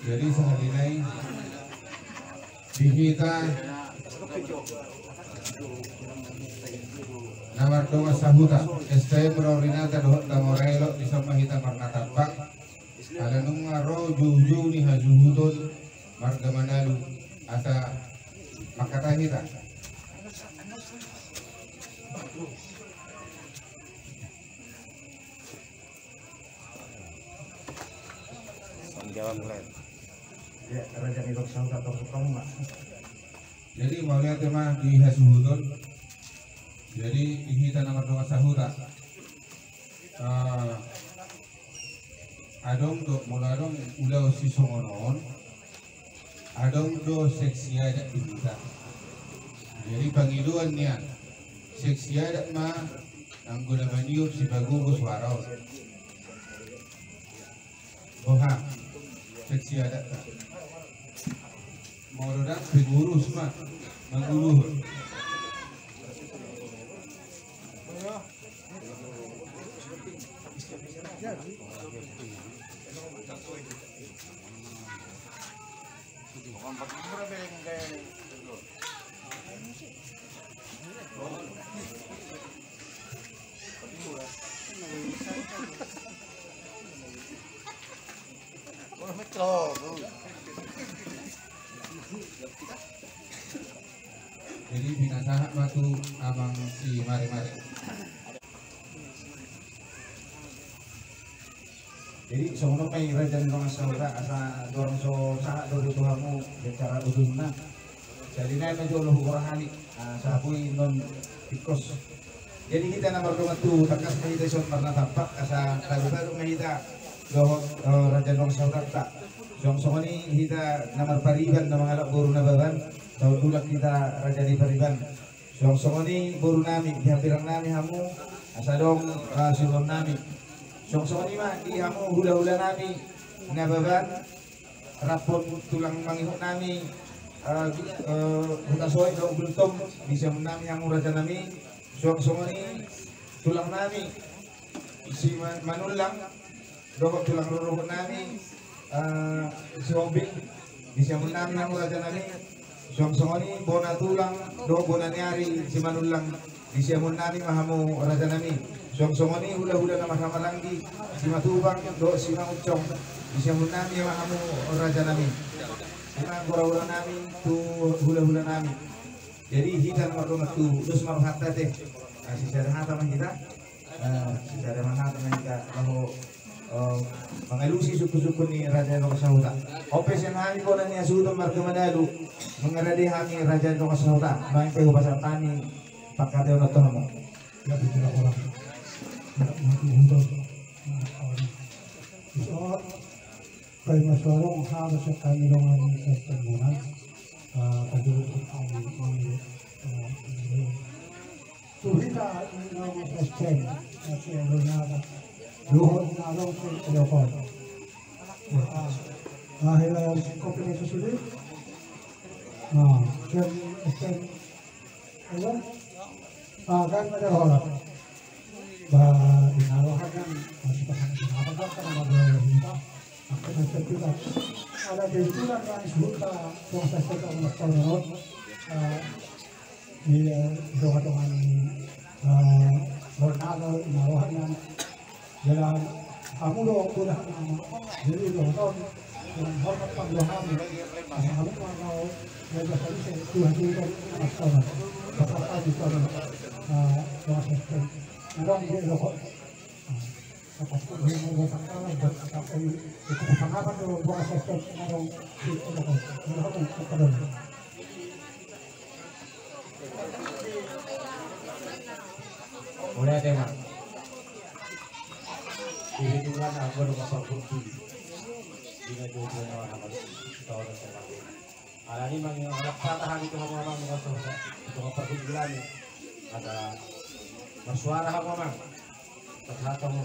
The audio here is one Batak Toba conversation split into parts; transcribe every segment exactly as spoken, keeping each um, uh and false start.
Jadi sahali nai di hita na mardongan sahuta, S T M Roro Rinata dohot Tamora Elok, dison ma hita marnatampak. Ala nunga ro joujou ni hasuhuton marga Manalu, asa mangkatai hita. Ya, raja ni dongan sahuta, tong tong ma. Jadi mauliate ma di hasuhuton. Jadi di hita na mardongan sahuta. Ah, adong do, molo adong ulaon sisongon on, adong do seksi adat di hita. Jadi pangidoan nian, seksi adat ma anggo na maniop sipagogo suara on. Boha, seksi adat ta. Molo dang pengurus ma manguluhon. Jadi pinasahat ma tu amang si Mare-mare. Jadi songon on ma i raja ni dongan sahuta, asa dorang so sahat do tu hamu bicara ujungna. Jadi nai ma jolo huhorahali, ah, sahat i non tingkos. Jadi hita na mardongan tubu, tangkas ma hita dison marnatampak, asa taruparu ma hita dohot, eh, raja ni dongan sahutanta. Suang songon i hita na marpariban na mangalap boru Nababan, taon tulang hita raja ni pariban. Suang songon i boru nami, di hambirang nami hamu, asa adong, eh, siulahon nami. Suang songon i ma di hamu hula-hula nami Nababan, rap dohot tulang mangihut nami, eh, eh, Hutasoit dohot Gultom, di siamun nami hamu raja nami. Suang songon i tulang nami si Ma-, Manullang, dohot tulang rorobot nami, eh, si Hombing, di siamun nami hamu raja nami. Suang songon i bona tulang dohot bona ni ari si Manullang, di siamun nami ma hamu raja nami. Suang songon i hula-hula na marhaha maranggi, si Matubang dohot si Manguncong, di siamun nami ma hamu raja nami. Ima gora-gora nami tu hula-hula nami. Jadi hita na mardongan tubu, dos ma rohanta te. Ah, sisada hata ma hita. Ah, sisada ma hata ma hita laho, eh, mangalusi sungkun-sungkun ni raja ni dongan sahuta. On pe sian hami bona ni hasuhuton marga Manalu, mangarade hami raja ni dongan sahuta, baen pe hupasahat hami pangkataion on tu hamu. Ya, betul, orang. Ya, mati, betul. Nah, orang. Bisa. Paima so adong hata sian hami dongan ni S T M Bona, ah, pajolo hami, ah, tu hita ni dongan S T M, ah, sian Bona, dohot na adong sian Elok on. Ah, ah, hela, kopi na sude. Ah, sian S T M. Iya. Ah, kan ada orang. Ba, ina roha kan, masih tahan kenapa kan, karena ada yang minta. Akhirnya saya bilang, ada kebetulan yang suka, yang saya suka sama orang, eh, di, eh, doa-doa ini, eh, Ronaldo, ina roha kan, Jala hamu do, udah, jadi do, tong, dengan hormat panggilan hamu. Hamu ma, mau, ya, biasa bisa, Tuhan itu kan, asal, bapak tadi, kan, eh, doa sistem. Orang dia do, kok. Atas itu, dia mau buat apa, buat apa, itu, itu, apa, do, doa sistem, orang, itu, do, kok. Orang, apa, do. Mauliate ma. Di hita na anggo dohot pargonsi. Di na jolo na nama tahu na sama. Alani mangalap hata hami tu hamu amang, dohot pargonsi nami. Ada marsuara hamu amang. Pasahat hamu.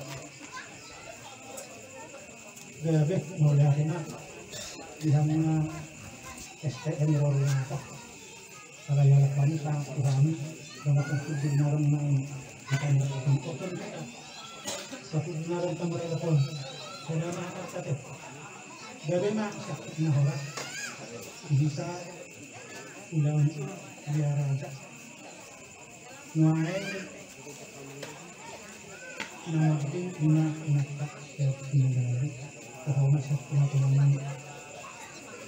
Be, be, mauliate ma. Di hamu na S T M Roro Rinata. Alai alap hami, sahat tu hami. Kalau satu di narang nang akan akan open kita. Satu di narang kamu ada pun. Sudah mah apa kata? Dari mana satu nah orang bisa ulang dia raja. Nuaeng na marding guna inanta siap sinagari. Pokokna siap sinagari.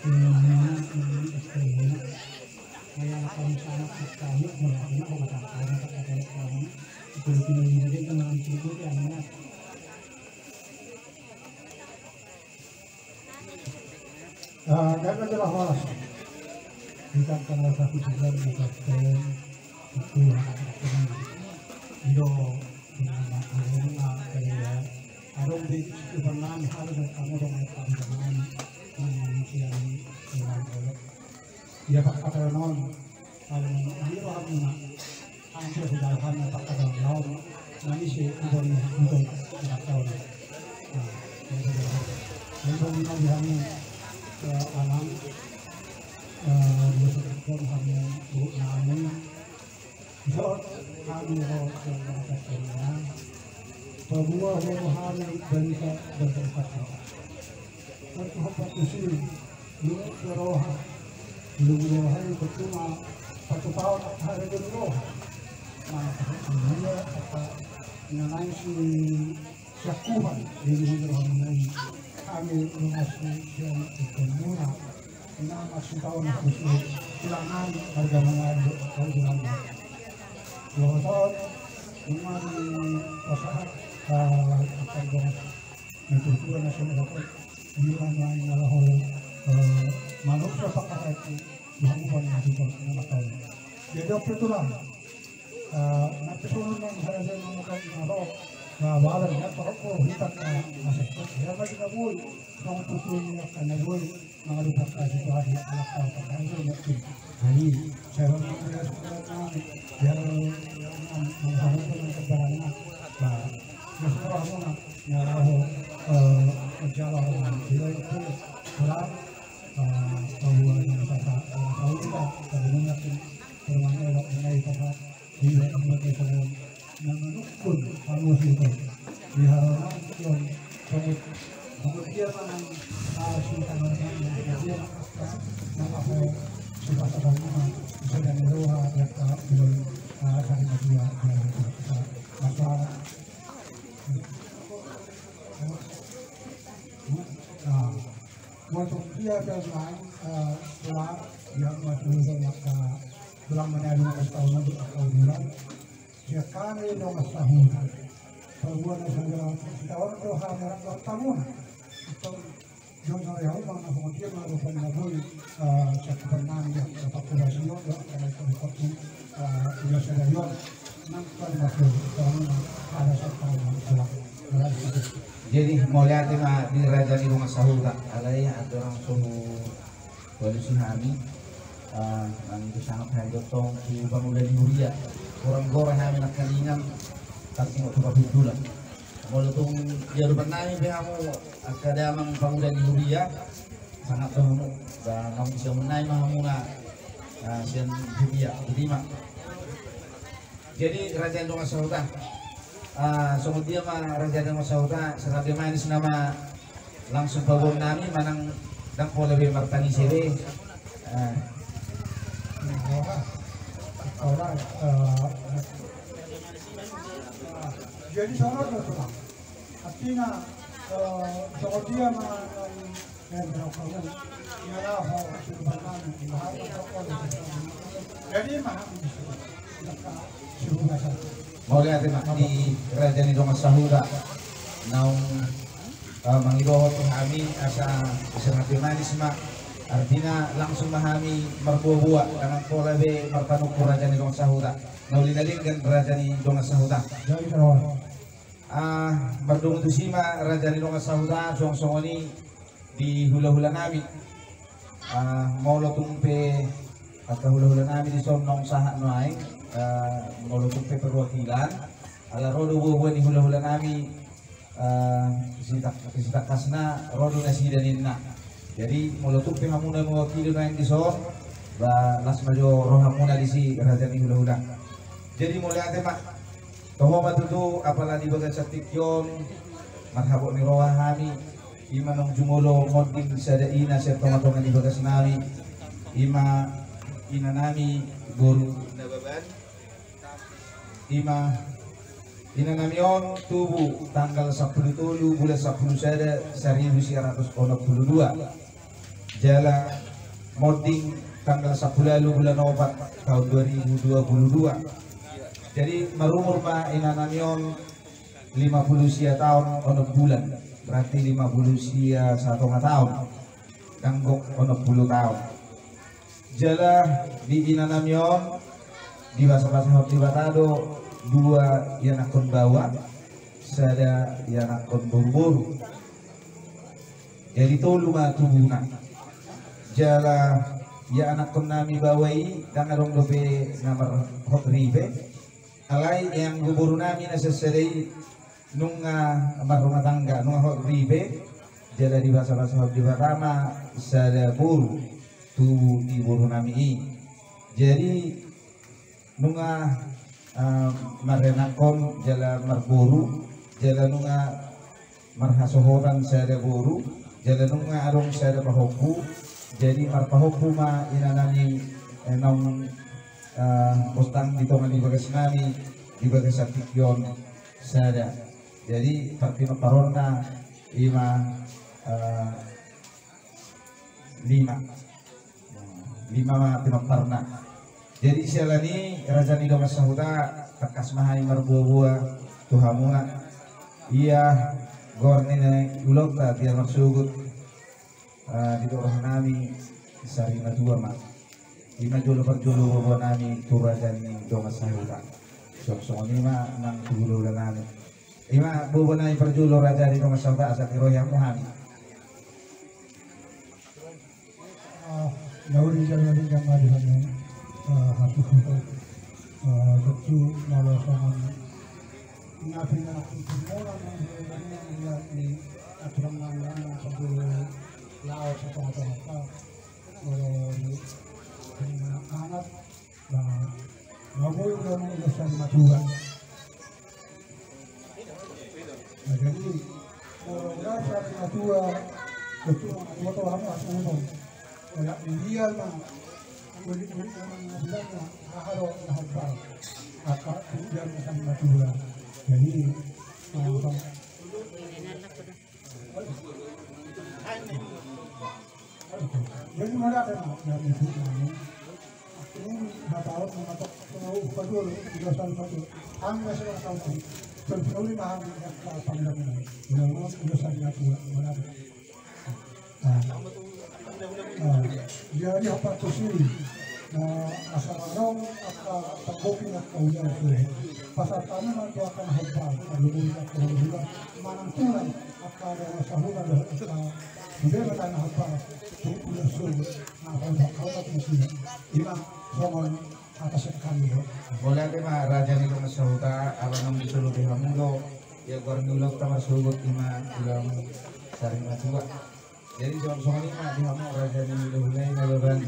Inanta istri. Kaya akan sangat sekali melihatnya kok kata-kata kata-kata itu lebih menjadi teman tidur yang mana. Ah, gabe na jelas horas. Hita tanggal satu bulan di Kapten itu ido dengan aroma kaya aroma di situ pernah harus kamu dengan kamu dengan manusia ini dengan oleh. Ia pakkataion on, alai manang i rohamuna, angke hudalhan na pakkataion laon, na ise ibon ibon pakkataion. Nah, jadi, jadi, jadi, jadi, jadi, alang, eh, dia sebutkan hanya buruk nami, Jot hami ro sian bangsa Sunda, paboa ro hami bangsa bangsa Sunda. Tapi hamba tusi, lungun roha, lungun roha i percuma, patupaon hara di roha. Nah, ini apa, mengenai si Siakuhan, jadi menurut mengenai kami lungun si sian ikon muna. Ina maksud tahu nak khusus silangan harga mengalir kau bilang. Dua tahun cuma di pasahat akan dong itu dua nasional apa ini mana yang ngalah oleh manuk siapa kata itu Tuhan bukan yang itu nama tahu. Jadi apa itulah na pesona nang haraja na muka na ro na badan ya torok ko hitak na masuk ya bagi na boi nang tutu ni akan na boi. Mangadukan situasi anak bangsa kami mungkin. Jadi saya berpikir sebenarnya biar mengharapkan kebarangan. Nah, setelah mana ya lahu menjalan dengan tidak itu berat. Pembuatan kata kalau kita kalau mungkin permainan mengenai kata Dia sebagai seorang yang menukun panuas itu di halaman yang sangat sangat dia manang harus kita manang dia apa sifat agama bisa dan roha yang tak belum dari dia dia maka untuk dia dan lain setelah yang masih banyak bilang menjadi setahun untuk akal bulan. Dia kami dong sahuta. Pembuat segala kita orang tu hanya orang bertamu. Itu dong saya umang aku mungkin harus menabui siapa pernah ya apa kurasi yo ya karena itu di kopi ya saya yo nang kan masuk karena ada satu yang telah. Jadi mauliate ma di raja ni dongan sahuta alai ada orang suhu Walu si hami mangido sangap hami dohot tu pangula ni huria. Hurang gora hami nangkaningan tarsingot tu parhundulan. Molo tung di adopan nami pe hamu angka damang pangula ni huria, sangap do hamu ba naung siamun nai ma hamuna sian huria. Jadi ma. Jadi raja ni dongan sahuta. Songon dia ma raja ni dongan sahuta, serap dia manis nama langsung paboan nami manang dang pola be martangis be. Jadi songon dia ma. Artina songon dia ma. Mauliate ma di raja ni dongan sahuta naung mangidohon tu hami asa serap dia manis ma. Artina langsung ma hami marboa-boa dang pola be marpanungkun raja ni dongan sahuta. Nauli na denggan raja ni dongan sahuta. Mardongan tusi ma raja ni dongan sahuta suang songon i di hula-hula nami. Molo tung pe angka hula-hula nami dison naung sahat nuaeng, molo tung pe perwakilan ala ro do boa-boa ni hula-hula nami. Sitangkasna ro do nasida ninna. Jadi molo tung pe hamuna mewakili nuaeng dison, ba las ma jo rohamuna disi raja ni hula-hula. Jadi mauliate ma. Toho ma tutu, apala di bagasan tingki on marhabot ni roha hami, ima naung jumolo monding sada ina sian tongatonga ni bagas nami, ima ina nami boru Nababan. Ima ina nami on tubu tanggal sampulu tolu bulan sampulu sada saribu sia ratus onom pulu dua. Jala monding tanggal sampulu ualu bulan opat taon dua ribu dua pulu dua. Jadi marumur ma ina nami on lima pulu sia taon onom bulan, berarti lima pulu sia satonga taon, dang gok onom pulu taon. Jala di ina nami on dibasabasahon Debata do dua ianakhon baoa, sada ianakhon boruboru. Jadi tolu ma tubuna. Jala ianakhon nami baoa i dang adong dope na marhot ripe. Alai ianggo boru nami na sasada i nunga marrumah tangga, nunga hot ripe, jala dibasabasahon Debata ma sada boru tubu di boru nami i. Jadi nunga, eh, marianakhon jala marboru, jala nunga marhasohotan sada boru, jala nunga adong sada pahompu. Jadi marpahompu ma ina nami, eh, naung, eh, bostang di tonga ni bagas nami di bagasan tingki on sada. Jadi partinomparonna ima, eh, lima. Lima ma tinomparna. Jadi siala ni raja ni dongan sahuta, tangkas ma hami marboaboa tu hamuna. Ia goar ni ulaonta dia marsogot, eh, di roha nami sari matua ma. Ima jolo parjolo boaboa nami tu raja ni dongan sahuta. Songon i ma nang tu hulahula nami. Ima boaboa nami parjolo raja ni dongan sahuta, asa dirohi hamu hami. Ah, nauli jala denggan ma di hamu, ah, hatututon. Ah, tentu molo songon na pinangakuton muna, di aturan nami, nang sabulu lao satonga-tonga ta. Molo di, di manat, Nah, na boi do ulos sari matua. Nah, jadi molo ulos sari matua, betul, betul hamu asa ulos. Kayak dia mah, kulit-kulit memang bilang mah, aha do na hobal. Angka dia sari matua. Jadi, eh, Jadi mauliate ma, jadi itu nami. Ini hataon mamatok pengawu padul, ulos sari matua. Angga sudah tahu tu. Terpenuhi mahal di angka pandang ini. Ulos sari matua, mauliate. Nah, nah, jadi apa tu sini? Nah, asal adong angka panggoki na kau yang sudah. Pasal kami nanti akan hobal, kalau mau lihat kalau bilang, manang tulang, angka ada masalah, ada, ada, sudah ada na hobal, tu ulos suruh, nah, kalau tak kau tak mesti. Ima, songon, atas sekali, yo. Mauliate ma, raja ni dongan sahuta, ala naung disolo di hamu do, ia goar ni ulaonta marsogot ima, ulos sari matua. Jadi songon, songon i ma di hamu raja ni hulahula i na baban.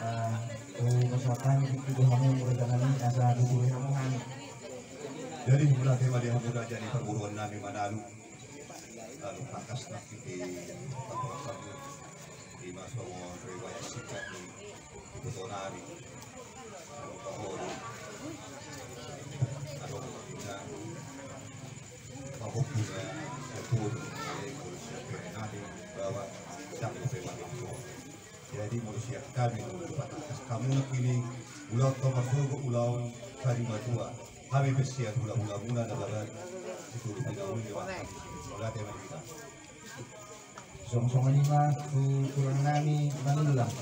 Ah, tu masalah kami di hamu raja nami asa tuturi hamu hami. Jadi mauliate ma di hamu raja ni parboruon nami Manalu. Lalu tangkas nangkin di patok hamu. Ima songon riwayat singkat ni iboto nami. Adong pahori. Adong pahori. Pahompu na sepuluh. Alai molo sian pere nami baoa. Sian pere nami. Jadi molo sian hami do patangkas hamu nangkin i ulaon na marsogot, ulaon sari matua. Hami pe sian hulahula muna na baban. Situtu pinauli ma hami. Mauliate ma di hita. Songon, songon i ma tu tulang nami Manullang.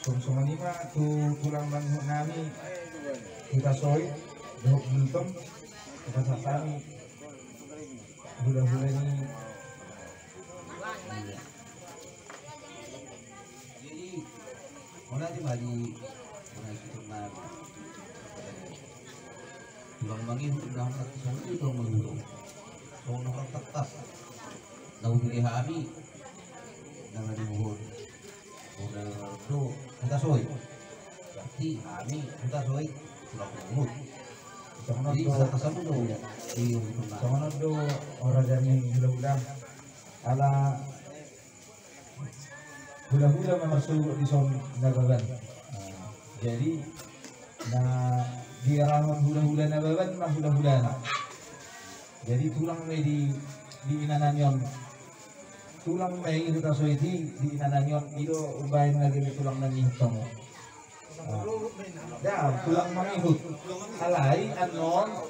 Songon, songon i ma tu tulang manguhut nami Hutasoit dohot Gultom. Pasahat hami hulahula ni. Jadi, mauliate ma di, mauliate ma di tulang manguhut, tulang manguhut. Songon na hupilih hami, na mangihut. Muna do Hutasoit. Berarti hami Hutasoit tulang rungut. Songon on do. Jadi, sahat sabuto. Iya. Songon on do, o raja ni hulahula. Ala hulahula ma marsogot dison Nababan. Nah, jadi na diarahon hulahula Nababan ma hulahulana. Jadi tulang ma i di, di inanami on. Tulang ma i Hutasoit i di inanami on, i do umbahen na gabe tulang na mangihut hamu. Ah. Ya, tulang mangihut. Alai annon,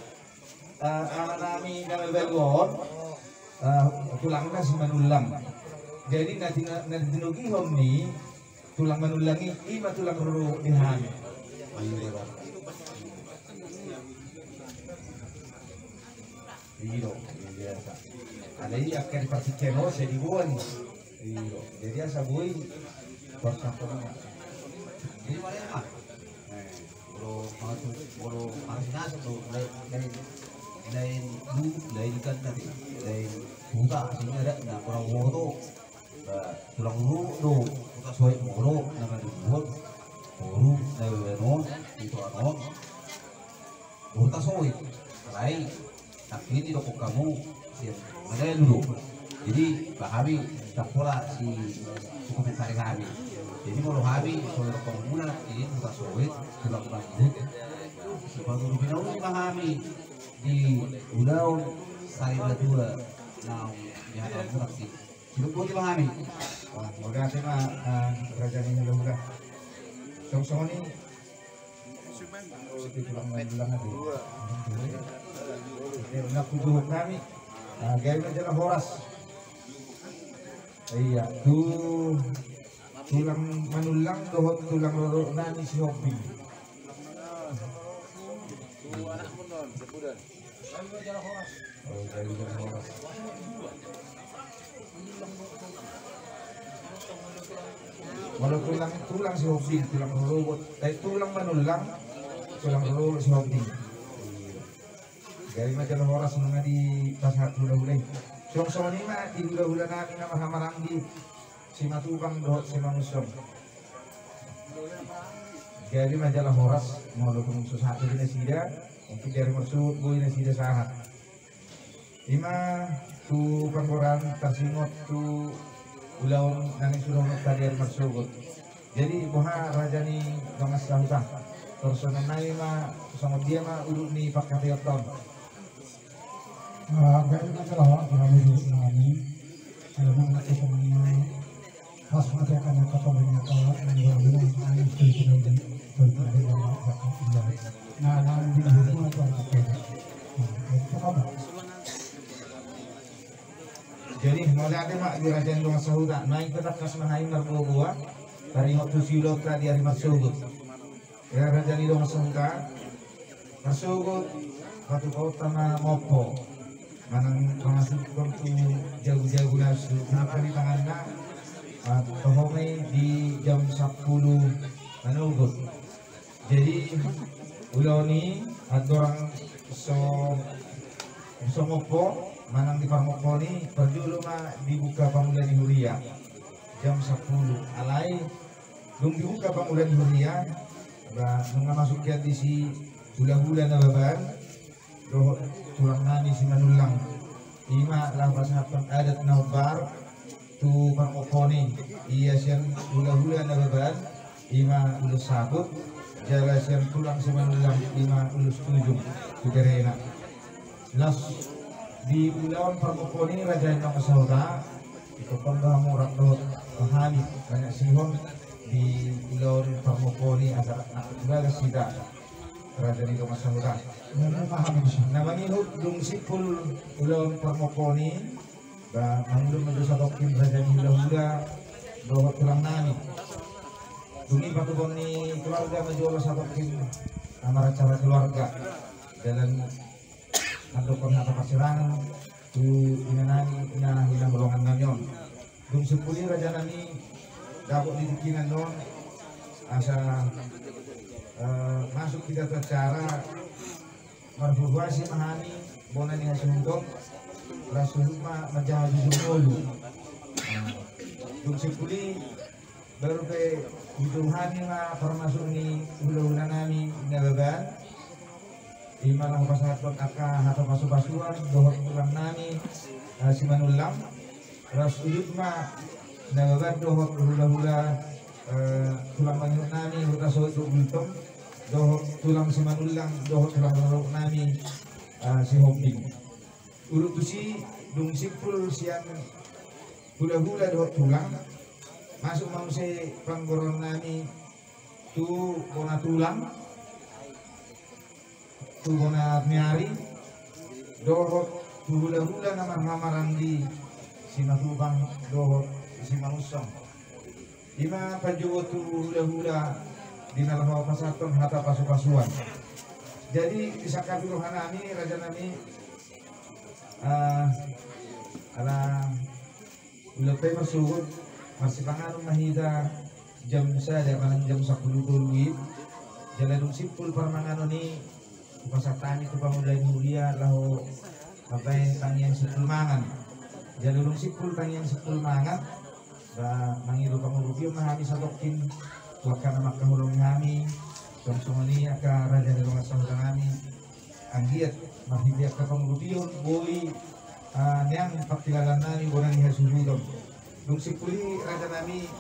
ah, amanami na mabalu on, ah, tulangna Simanullang. Jadi na tina-, na tinogihon ni Tulang Manullang i, i ma tulang rorobot di hami. I do, i biasa. Alai angka di partingkian on, sai diboan. I do. Jadi asa boi parsatuan. Jadi mana ya, Mak? Eh, molo maksud, molo marsinas do, lain, lain, lain, lain kan tadi, lain huta, sehingga ada, nah, kurang boto. Ba, tulang rorobot do Hutasoit molo na manubuhon boru Nababan on, ito anon do Hutasoit. Alai tapi didokkon hamu sian Manalu do. Jadi ba hami ndang pola si, si komentari hami. Jadi molo hami so dokkon muna i Hutasoit, tulang mangihut, sipatudu binaru ma hami di ulaon sari matua naung di hata murang si Sidok boti ma hami. Wah, mauliate ma, ah, raja ni hulahula. Songon songon i. Songon i tulang Manullang ate. Oke, na hudohot hami. Ah, gabe ma jala horas. Iya, tu tulang Manullang dohot tulang rorobot nami Sihombing. Molo tulang, tulang Sihombing, tulang rorobot, eh, tulang Manullang, tulang rorobot Sihombing. Jadi ma jala horas nunga dipasahat hulahula i. Songon songon i ma di hulahula nami na marhahamaranggi. Simatupang dohot Simanusong. Jadi ma jala horas, molo tung so sahat do nasida, mungkin di ari marsogot boi nasida sahat. I ma tu panggoaran tarsingot tu ulaon na naeng suda hudokhon di ari marsogot. Jadi boha raja ni dongan sahuta. Torus songon nai ma, songon dia ma udut ni pangkataion on. Ah, gabe ma jala horas di hamu dohot nami. Alana songon i, pas ma jala na kata bini kata, na di hamu na, na istri sinodi, na di hamu na, na di hamu na. Jadi mauliate ma di raja ni dongan sahuta, naeng pe tangkas ma hami marboaboa taringot tu siulaonta di ari marsogot. Ia raja ni dongan sahuta, marsogot patupaonta ma mompo manang mangasuphon tu jagujagu na so, na di tanganna. Ah, toho ma i di jam sampulu manogot. Jadi ulaon i andorang so, so mompo manang di parmompoon i, parjolo ma dibuka pangula ni huria jam sampulu. Alai dung dibuka pangula ni huria, ba nunga masuk hian disi hulahula Nababan dohot tulang nami Simanullang. I ma laho pasahathon adat na hombar tu parmompoon i. Ia sian hulahula Nababan, i ma ulos saput, jala sian tulang Simanullang, i ma ulos tujung tu berena. Laos di ulaon parmompoon i raja ni dongan sahuta, ingkon do hamu rap dohot hami manyaksihon di ulaon parmompoon i asa na bagas hita raja ni dongan sahuta. Na mangihut dung simpul ulaon parmompoon i, ba mangihut ma jo satongkin raja ni hulahula dohot tulang nami. Dung i patupaon ni keluarga ma jolo satongkin, ah, maracara keluarga. Dalan mandokkon hata parsirangan tu ina nami na hinaholongan nami on. Dung simpul i raja nami, dapot di tingki na on asa, eh, masuk hita tu acara, marhuhuasi ma hami bona ni hasuhuton, laos suhut ma manjaha jujur ngolu. Nah, dung simpul i Baru pe dituhani ma parmasuk ni hulahula nami Nababan. Ima laho pasahathon angka hata pasupasuan dohot tulang nami, eh, Simanullang. Ras udut ma Nababan dohot hulahula, eh, tulang mangihuthon nami Hutasohot dohot Gultom, dohot tulang Simanullang dohot tulang rorobot nami, eh, Sihombing. Urut tusi dung simpul sian hulahula dohot tulang, masuk ma muse panggoraon nami tu bona tulang, tu bona niari, dohot tu hulahula na marhahamaranggi Simatupang dohot Simanusong. Ima panjouon tu hulahula di na laho pasahathon hata pasupasuan. Jadi disangkapi roha nami, raja nami, eh, ala ulaon pe marsogot, marsipanganon ma hita jam sada manang jam sampulu tolu i. Jala dung simpul parmanganon i, hupasahat hami tu pangula ni huria laho mambahen tangiang simpul mangan. Jala dung simpul tangiang simpul mangan, ba, mangido pangurupion ma hami satongkin tu angka na mangkaholongi hami, tong songon i angka raja ni dongan sahuta nami. Anggiat marhite angka pangurupion boi, ah, neang pangkilalaan nami bona ni hasuhuton. Dung simpul i raja nami,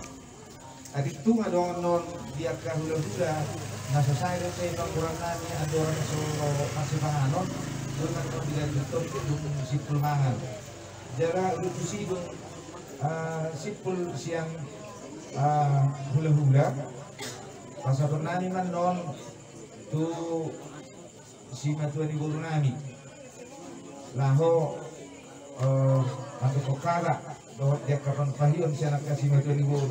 adong tung adong annon di angka hulahula na so sae dope panggoraon nami andorang so marsipanganon, boi ma dilanjuthon dung simpul mangan. Jala urut tusi dung, ah, simpul sian, ah, hulahula, pasahaton nami ma annon tu simatua ni boru nami laho, eh, mandokkon hata dohot di angka panumpahion sian angka simatua ni boru.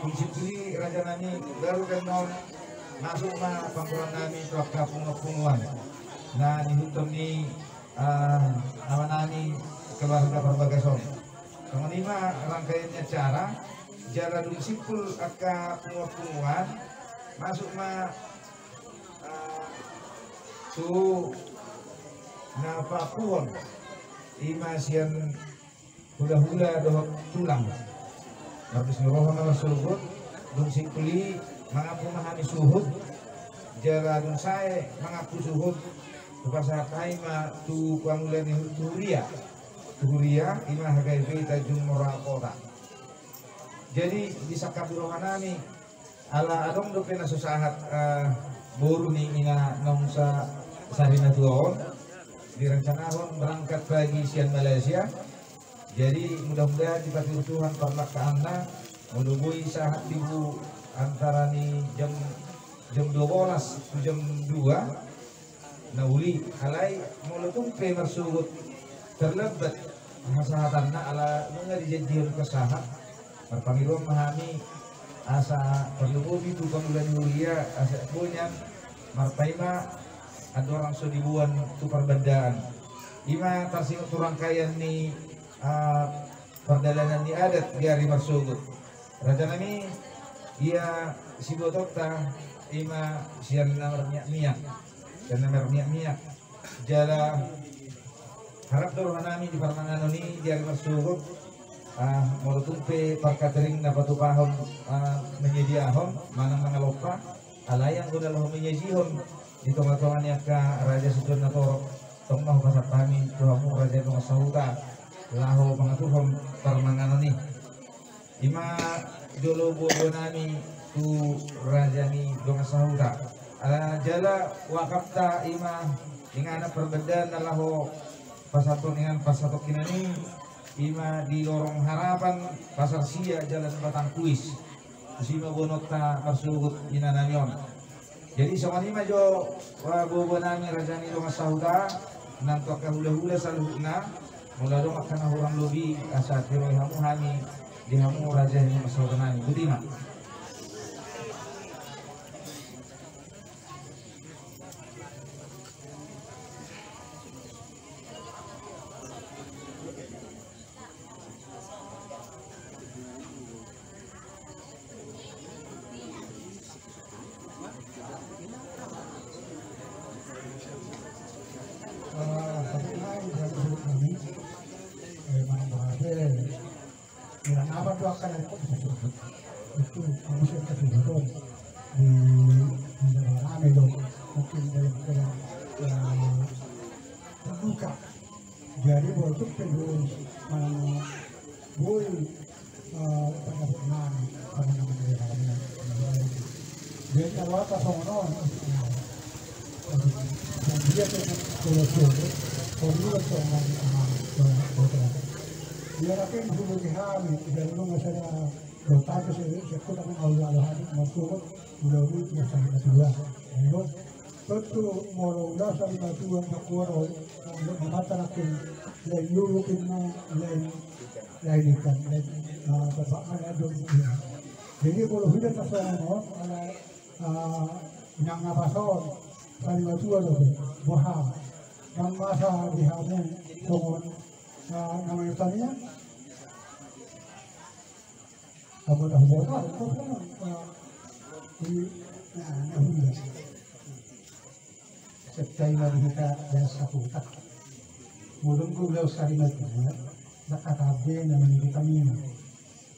Dung simpul i raja nami, baru pe annon masuk ma panggoraon nami tu angka punguan-punguan na niihuthon ni, eh, ama nami keluarga Parbagas on. Songon i ma rangkaian ni acara. Jala dung simpul angka punguan-punguan, masuk ma tu na paampuhon, ima sian hulahula dohot tulang. Mardos ni roha ma marsogot, dung simpul i mangampu ma hami suhut. Jala dung sae mangampu suhut, hupasahat hami ma tu pangula ni hu-, tu huria. Tu huria, ima H K B Tanjung Moraang Kota. Jadi disangkapi roha nami, ala adong dope na so sahat, eh, boru ni ina naung sa-, sari na tua on, direncanahon berangkat pagi sian Malaysia. Jadi mudah-mudahan dipatiur Tuhan parlangkaanna, molo boi sahat tibu antara ni jam, jam dua belas tu jam dua, na uli, alai molo tung pe marsogot terlambat hasahatanna ala nunga dijanjihon pe sahat, marpangidoan ma hami asa parlumobi tu pangula ni huria asa boi nian marpaima andorang so diboan tu parbandaan. Ima tarsingot tu rangkaian ni, ah, pardalanan ni adat di ari marsogot. Raja nami, ia sibotonta ima sian na marmiak-miak, sian na marmiak-miak. Jala harap do roha nami di parmanganon i di ari marsogot, ah, molo tung pe parkatering na patupahon, ah, menyediahon manang mangalompa, alai anggo na laho menyajihon di tonga-tonga ni angka raja situan na torop, tong ma hupasahat hami tu hamu raja ni dongan sahuta laho mangaturhon parmanganon i. Ima jolo boaboa nami tu raja ni dongan sahuta. Ah, jala wakafta ima inganan parbandaan na laho pasahathon inganan pasatongkinan i, ima di Lorong Harapan, Pasar Sia, Jalan Batang Kuis. Tusi ma boanonta marsogot ina nami on. Jadi songon i ma jo, eh, boaboa nami raja ni dongan sahuta, nang tu angka hulahula saluhutna, molo adong angka na hurang lobi asa tiroi hamu hami di hamu raja ni dongan sahuta nami. Boti ma. di, di dalam rame do, mungkin dalam keadaan, eh, terluka. Jadi, boi tu pe do, mana, boi, eh, pada pernah, pada nama dia, pada nama dia. Jadi, kalau apa sono, dia tu kalau sono, kalau dia sono, ah, sono, sono. Dia lagi dulu di hari, dia dulu nggak sadar. Dohot hami, sekut akan au jalo hami, marsuhut, ulaon i na sarimatua. Ayo, tontu molo ulaon sarimatua, na kuaro, na mata rakin, lain lulukin na, lain, lain ikan, lain, ah, bapak mana dong, ya. Jadi, molo huida na songon on, ala, ah, nang na pason, sarimatua do, boha. Nang masa di hamu, songon, ah, namanya tanya, Apa dah modal? Apa dah? Di, nah, nah, udah. Setai ma di hita bahasa Huta. Molo ulaon sarimatua, na hata be na mangido tangiang.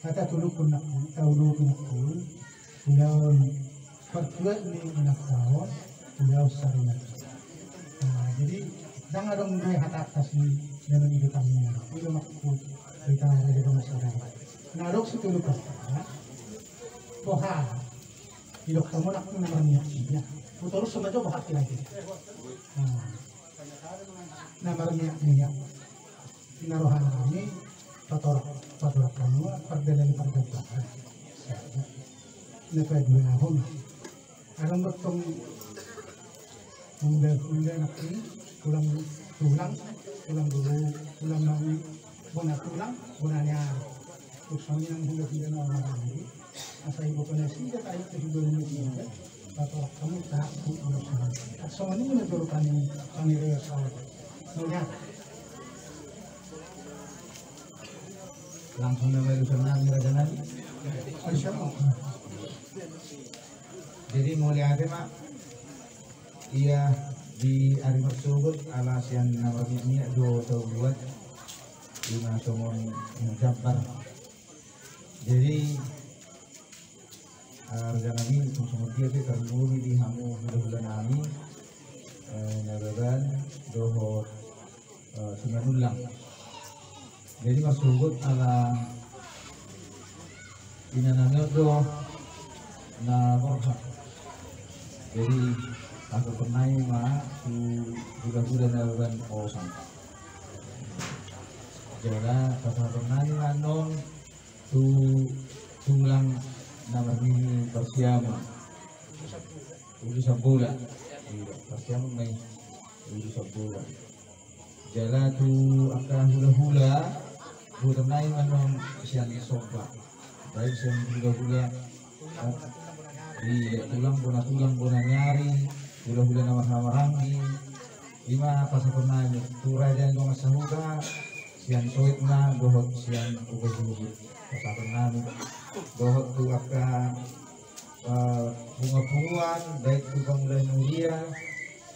Hata tulukkon nangkin, tauluhon nangkin, ulaon partuat ni anak tao, ulaon sarimatua. Nah, jadi, ndang adong be hata tangkas ni na mangido tangiang. Ulaon maksud hita raja dongan saudara. Na adong situluk hata, boha, didok hamu nangkin na marmiak-miak. Torus sama jo boha lagi. Nah, na marmiak-miak. Na roha nami patorak, patorak hamu pardalanan pardampingan. Na paduahon. Adong do tong hulahula nangkin, tulang, tulang, tulang dulu, tulang nami, bona tulang, bona ni ari. Terus kami nang hulahula na maranggi, asa iboto nasida, asa iboto nasida. Patorak hamu tahu, songon i ma jolo kami, kami rela salah. Mauliate. Langsung nama urusan nami, raja nami. Jadi mauliate ma. Ia di ari marsogot ala sian na marmiak-miak do tau buat. Ima songon jambar. Jadi, ah, raja nami, songon dia pe tarlumobi di hamu hulahula nami, eh, Nababan dohot, eh, Simanullang. Jadi marsogot ala ina nami on do na borhat. Jadi pasahaton nami ma tu hulahula Nababan Osan. Jala pasahaton nami ma annon tu tulang na marnini Parsiamun. Ulu Sambola. Iya, Parsiamun ma i. Ulu Sambola. Jala tu angka hulahula, bohaton nami ma annon sian Somba. Baik sian hulahula, eh, iya, tulang bona tulang bona ni ari, hulahula na marhahamaranggi. Ima pasahaton nami tu raja ni dongan sahuta, sian Soitna dohot sian Uba Jubut. Pasahaton nami dohot tu angka, eh, punguan-punguan, baik tu pangula ni huria,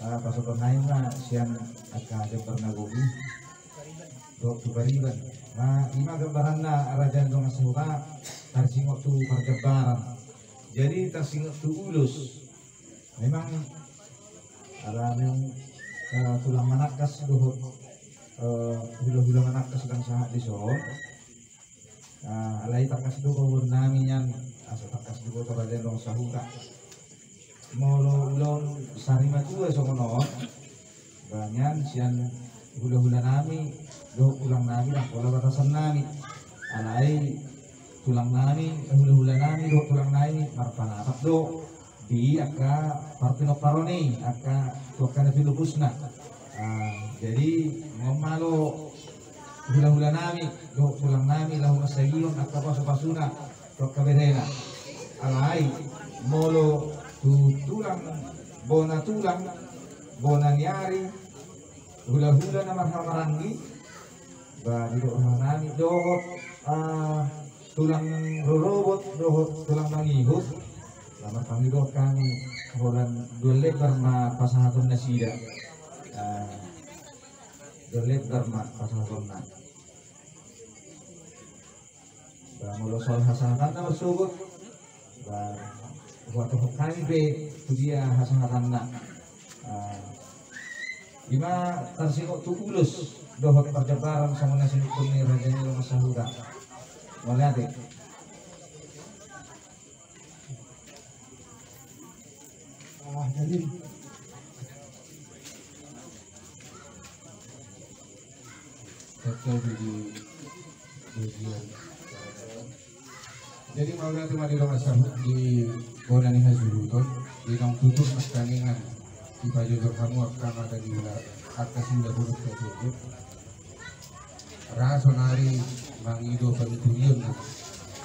eh, pasahaton nami ma sian angka jambar na gogo i dohot tu pariban. Nah, ima gambaranna raja ni dongan sahuta, tarsingot tu parjambaran. Jadi tarsingot tu ulos. Memang ala memang, eh, tulang manangkas dohot, eh, hulahula manangkas ndang sahat dison. Ah, alai tangkas do paboaon nami nian, asa tangkas do boto raja ni dongan sahuta. Molo ulaon sarimatua songon on, ba nian sian hulahula nami dohot tulang nami ndang pola batasan nami. Alai tulang nami, hulahula nami dohot tulang nami marpandapat do di angka parpinomparon i, angka tu angka na pinupusna. Ah, jadi, nunga malo hulahula nami dohot tulang nami laho mansagihon angka pasupasuna tu angka berena. Alai molo tu tulang, bona tulang, bona ni ari, hulahula na marhahamaranggi, ba didok roha nami dohot, ah, tulang rorobot dohot tulang mangihut. Laho marpangidoan hami, holan dua lembar ma pasahaton nasida. Ah, dua lembar ma pasahatonna. Ba molo soal hasahatan na marsogot, ba Huhatahon hami pe tu dia hasahatanna. Ah, ima tarsingot tu ulos dohot parjambaran songon na sinungkun ni raja ni dongan sahuta. Mauliate. Ah, jadi Jadi mauliate ma di dongan sahuta, di bona ni hasuhuton, di naung tutur nangkaningan dipajojor hamu angka mata ni ula, angka siula bonus hasuhuton. Ra sonari mangido panuturionna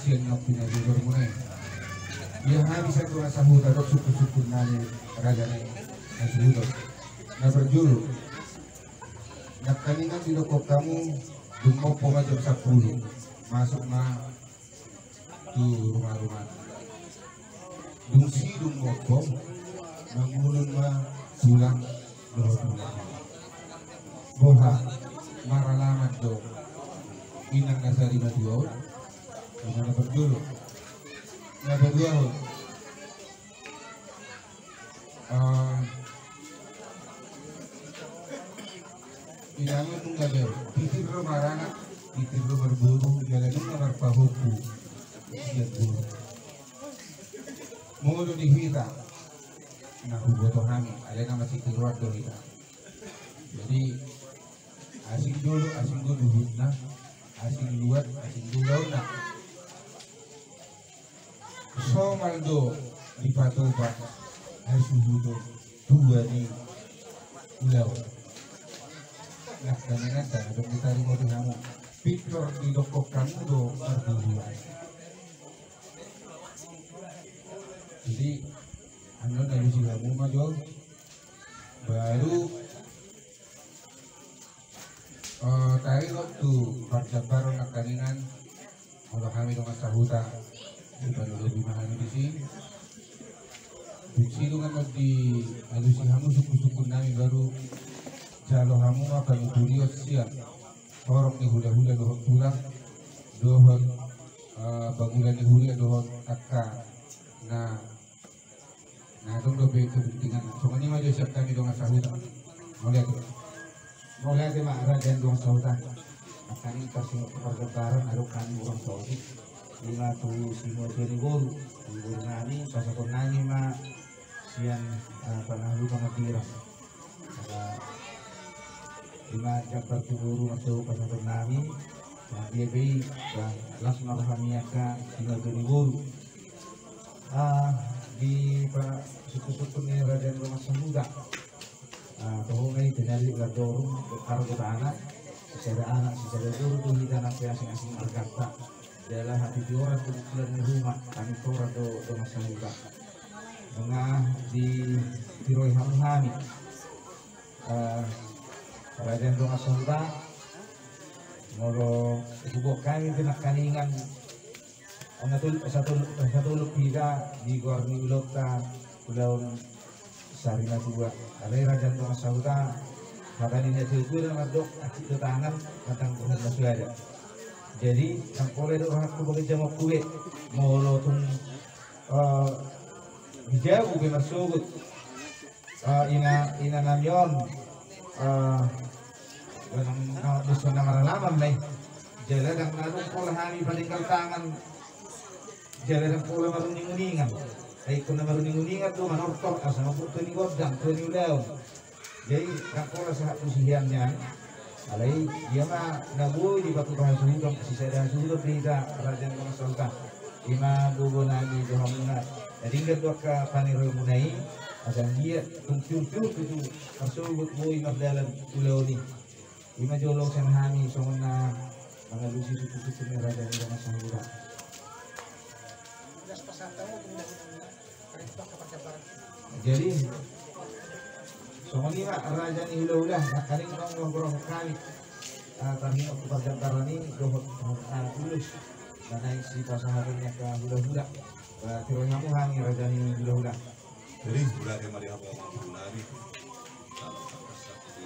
sian naung pinajojormuna i. Ia hami sian dongan sahuta dohot sungkunsungkun nami raja ni hasuhuton. Na parjolo, nangkaningan didokkon hamu, dung mompo ma jam sampulu, masuk ma tu rumaruma. Dung sidung mompo, mangulun ma tulang dohot tulang. Boha, maralaman do inang na sarimatua on. Ima na parjolo. Na paduahon, ah, inang on nunga be, titir do maranak, titir do marboru, jala nunga marpahompu sian boru. Molo di hita na huboto hami, alai na masitiruan do hita. Jadi asing jolo, asing do luhutna, asing luat, asing do ulaonna. Somal do dipatupa hasuhuton tua ni ulaon. Nangkaningan, dung ditarimo di hamu, pintor didokkon hamu do marboru. Jadi annon alusi hamu ma jo. Baru, eh, taringot tu parjambaran nangkaningan, molo hami dongan sahuta, dipaluhut ma hami disi. Dung sidung annon dialusi hamu sungkunsungkun nami, baru jalo hamu ma panuturion sian horong ni hulahula dohot tulang, dohot, eh, pangula ni huria dohot angka na Na adong dope kepentingan. Songon i ma jo sian hami dongan sahuta. Mauliate. Mauliate ma raja ni dongan sahuta. Nangkaning tarsingot tu parjambaran, adong hami hurang saotik. Ima tu simatua ni boru, tu boru nami, pasahaton nami ma sian, eh, panahulu pangadiran. Ima jambar tu boru ma tu pasahaton nami. Nah, dia be i, bah, las ma roha ni angka simatua ni boru. Ah, di pa-, sungkunsungkun ni raja ni dongan sahuta. Ah, toho ma i, tinallik landorung, kargo tanah, sisada anak, sisada boru do hita nang pe asing-asing marganta. Jala hatihoran tu bukulan ni ruma, hatihoran do dongan sahuta. Nunga ditiroi hamu hami. Ah, raja ni dongan sahuta, molo huboan hami pe nangkaningan, Anatul, satul, satuluk hita di goar ni ulaonta, ulaon sarimatua. Alai raja ni dongan sahuta, hata ni natuatua na mandok, acik do tangan, batang pohon na suada. Jadi, ndang pola do rohangku bagen jamoku be. Molo tung, eh, di jabu be marsogot. Ah, ina, ina nami on, ah, nang, nang, dos na maralaman ma i. Jala ndang na adong pola hami paninggal tangan. Jala ndang pola maruning-uningan. Ai ingkon na maruning-uningan do manortor asa mambuat tua ni gondang, tua ni ulaon. Jadi ndang pola sahat tu sian nian. Alai dia ma na boi dipatupa hasuhuton, sisada hasuhuton do hita raja ni dongan sahuta. Ima gogo nami tu hamuna. Jadi denggan do angka paniroimuna i, asa anggiat tung tiur-tiur tutu marsogot boi mardalan ulaon i. Ima jolo sian hami songon na mangalusi sungkunsungkun ni raja ni dongan sahuta. Jadi songon i ma raja ni hulahula, nangkaning tong manggorakhon hami, ah, tarhingot tu parjambaran i dohot, ah, ulos na naeng sipasahaton ni angka hulahula. Bah, tiroi hamu hami raja ni hulahula. Jadi mauliate ma di hamu amangboru nami. Salam di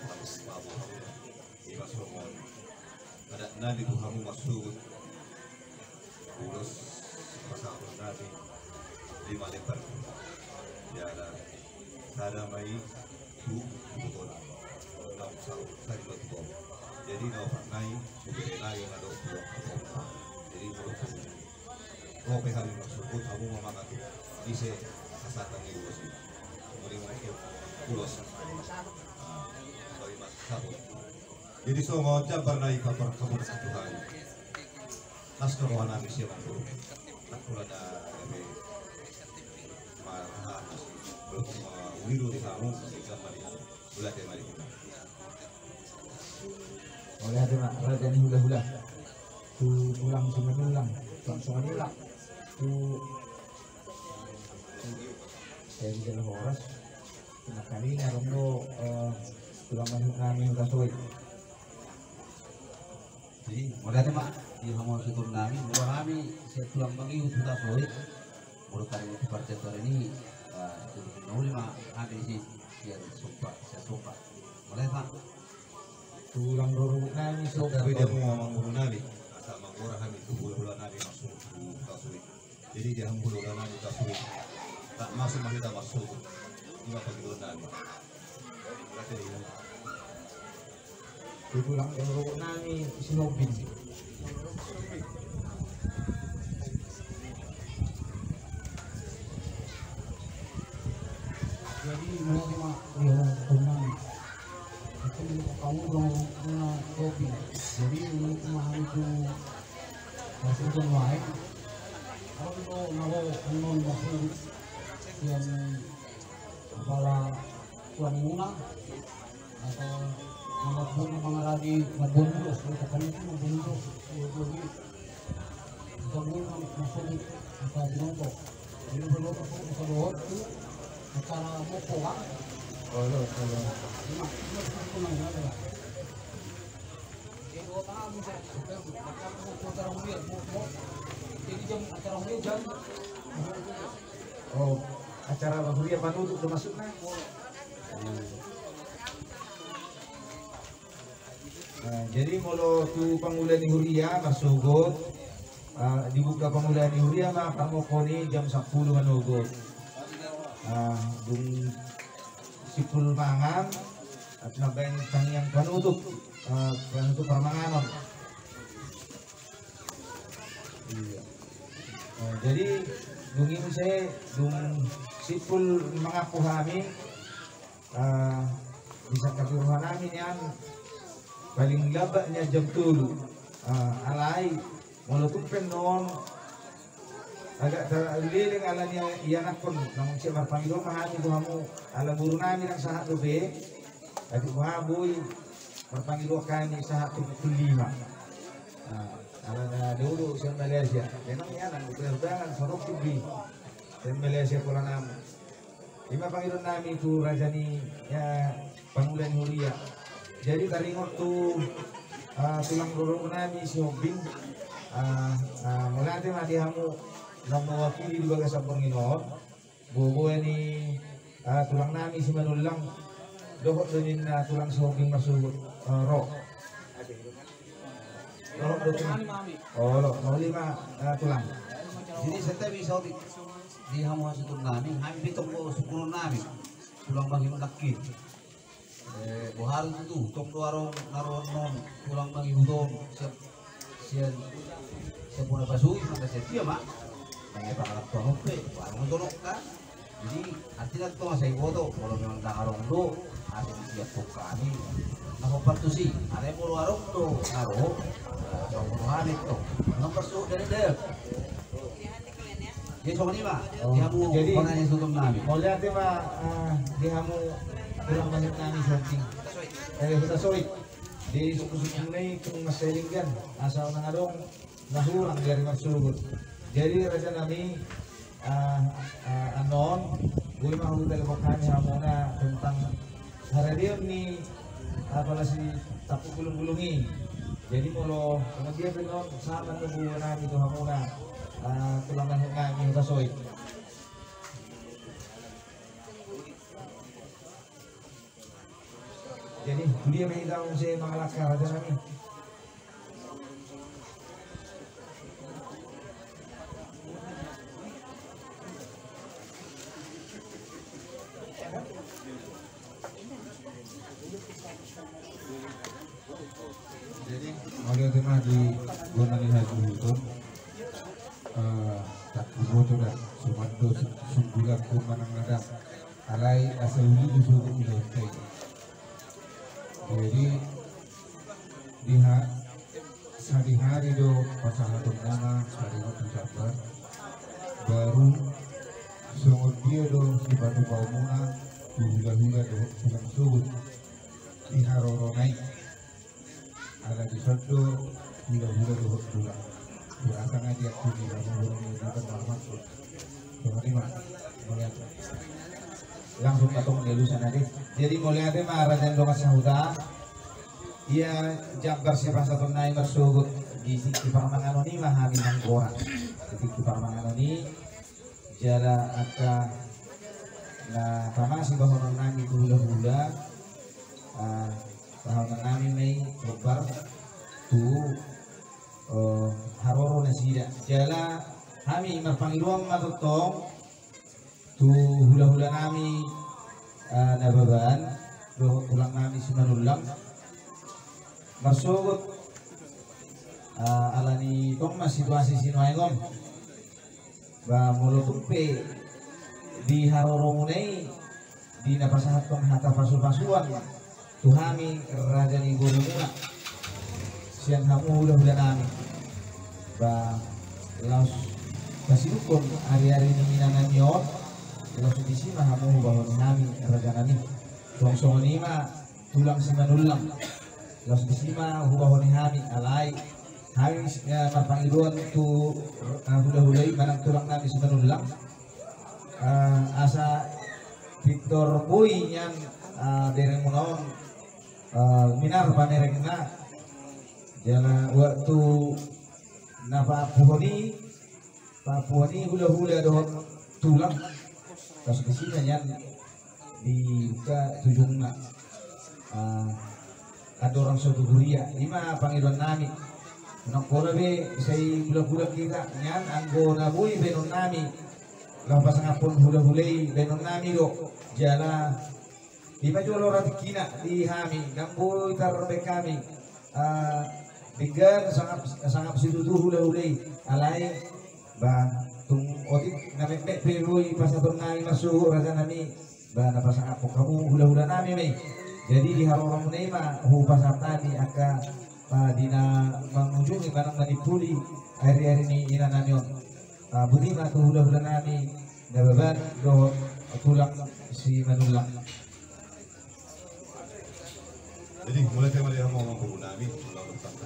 hamu amangboru. Ima songon adat nami tu hamu marsogot. Ulos pasahaton nami. Lima lembar. Ya, ada. Sada ma i tu, tu kota. Enam, sa-, sari ma tu kota. Jadi, na opat nai, tu bere nai, na dok tu kota. Jadi, na dok tu kota. Ope hami maksudku, hamu ma mangan tu. Ise hasatan ni ulos i. Muli ma i, ulos. Ah, bagi mas, sabut. Jadi songon jambar na i, kabar kabar satu hari. Las do roha nami sian amangboru. Nang pola na gabe ma-, ma-, ulilu di hamu, di gambar i. Mauliate ma di hita. Mauliate ma, raja ni hulahula. Tu tulang Simanullang, tulang Simanullang. Tu, eh, di dalam horas. Nangkaning adong do, eh, tulang mangihut nami Hutasoit. Jadi, mauliate ma di hamu suhut nami, molo hami sian tulang mangihut Hutasoit. Molo taringot tu parjatuhan i, eh, sian tulang na uli ma hami disi, sian somba, sian somba. Mauliate ma. Tulang rorobot nami, so. Tapi dia mau ngomong guru nami, asa manggora hami tu hulahula nami masuk tu Hutasoit. Jadi dia hambul ulang nami kasui. Tak masuk, masih tak masuk. Ima pangidoan nami. Berarti ini. Tulang rorobot nami Sihombing. Jadi, menurut ma, ya, tenang. Itu menurut kamu dong, kena kopi. Jadi, menurut ma, itu Maksudna lain, au do na ro annon maksud sian kepala tuan muna, atau mambuat, mangaradi, mambuat ulos, ya, pokoknya itu mambuat ulos, ulos lagi. Bukan ulos maksud, apa, binonto. Jadi, perlu aku, aku dohot tu acara moko, kan? Oh, lo, lo. Cuma, cuma, cuma, cuma, cuma. Oh, acara huria panutup do maksudna. Nah, jadi molo tu pangula ni huria marsogot, ah, dibuka pangula ni huria ma parmokon i jam sampulu manogot. Ah, dung simpul mangan, ah, mambaen tangiang panutup, eh, panutup parmanganon. Iya. Eh, jadi, dung i muse, dung simpul mangampu hami, eh, disangkapi roha nami nian, paling lambat nian jam tolu. Eh, alai, molo tung pe annon, agak terleleng ala ni ianakkon, namun siap marpangido ma hami tu hamu, ala boru nami ndang sahat dope, atik ma boi marpangido hami sahat tu pukul lima. Nah, ala na dulu siap Malaysia, memang ia nang penerbangan sonok di siap Malaysia pola nami. Ima pangidoan nami tu raja ni, ya, pangula ni huria. Jadi taringot tu, ah, tulang rorobot nami Sihombing, ah, ah, mauliate ma di hamu na mewakili di bagasan borngin on. Boaboa ni, ah, tulang nami Simanullang, dohot do ninna tulang Sihombing marsogot, ah, ro. Dohot do tulang. Olo, mauliate ma, ah, tulang. Jadi santabi saotik. Di hamu hasuhuton nami, hami pe tong do sungkunon nami. Tulang mangihut nangkin. Eh, boha do tutu, tong do adong na ro annon tulang mangihut on, sian, sian, sian bona pasui, maka sian dia ma. Nang ia pangarantoan on pe, boha do tong kan. Jadi, artina tong asa iboto, molo memang ndang adong do, asa disiaphon hami. Na hombar tusi, alai molo adong do, na ro, eh, asa hombar hami tong. Nang pasuk dari dia. Jadi songon i ma, oh, di hamu, jadi, bona ni suhut nami. Mauliate ma, eh, di hamu tulang mangihut nami Sihombing. Eh, Hutasoit. Di suku-suku na i tung mansai denggan, asa unang adong na hurang di ari marsogot. Jadi raja nami, eh, eh, annon, boi ma hutelepon hami hamuna tentang haradeon ni, apala si tampuk bulung-bulung i. Jadi molo songon dia pe annon, sahat ma tu boru nami tu hamuna, ah, tulang mangihut nami Hutasoit. Jadi, tu dia ma hita muse mangalangka raja nami. Jadi, mauliate ma di bona ni hasuhuton. Eh, tak diboto da, suman do su-, sundulanku manang na dang. Alai asa uli do sogot ulaonta i. Jadi, di ha-, sadihari do pasahaton nama, sadihari tu sabar. Baru songon dia do sipatupaonmuna, tu hulahula dohot tulang sogot. Di haroro na i. Ala dison do hulahula dohot tulang. Berasa nga diakui di haroro na i, bukan marmaksud. Songon i ma, mauliate. Langsung katong di alusan ate. Jadi mauliate ma raja ni dongan sahuta. Ia jambar sipasahaton nami marsogot di tingki parmanganon i ma hami manggora. Di tingki parmanganon i, jala angka na tama sibahenon nami tu hulahula, ah, bahenon nami ma i hombar tu, eh, haroro nasida. Jala hami marpangidoan ma tongtong tu hulahula nami, eh, Nababan dohot tulang nami Simanullang. Marsogot, eh, ala ni tong ma situasi sinuaeng on. Ba molo tung pe di haroronmuna i, di na pasahathon hata pasupasuan tu hami raja ni borumuna sian hamu hulahula nami. Ba laos pasidukkon ariari ni ina nami on, laos disi ma hamu hubahen hami raja nami. Songon i ma tulang Simanullang. Laos disi ma hubahen hami, alai hami, eh, marpangidoan tu, eh, hulahula i manang tulang nami Simanullang. Eh, asa pintor boi nian, eh, berengmuna on, eh, minar pamerengna. Jala waktu na paampuhon i, paampuhon i hulahula dohot tulang. Laos disi ma nian dibuka tujungna. Ah, andorang so tu huria, i ma pangidoan nami. Nang pola be sai bulan-bulan hita, nian anggo na boi baenon nami laho pasangaphon hulahula i baenon nami do. Jala i ma jolo ra tingkina di hami, ndang boi tarbaen hami, ah, denggan sangap, sangap situtu hulahula i. Alai ba tung otik na metmet pe boi pasahaton nami marsogot raja nami. Ba na pasangaphon hamu hulahula nami ma i. Jadi di haroromuna i ma hupasahat hami angka, ah, di na mangujungi manang manimpuli ariari ni ina nami on. Ah, boti ma tu hulahula nami Nababan dohot tulang Simanullang. Jadi mulai tema dia mau mampu nami, tulang dohot tulang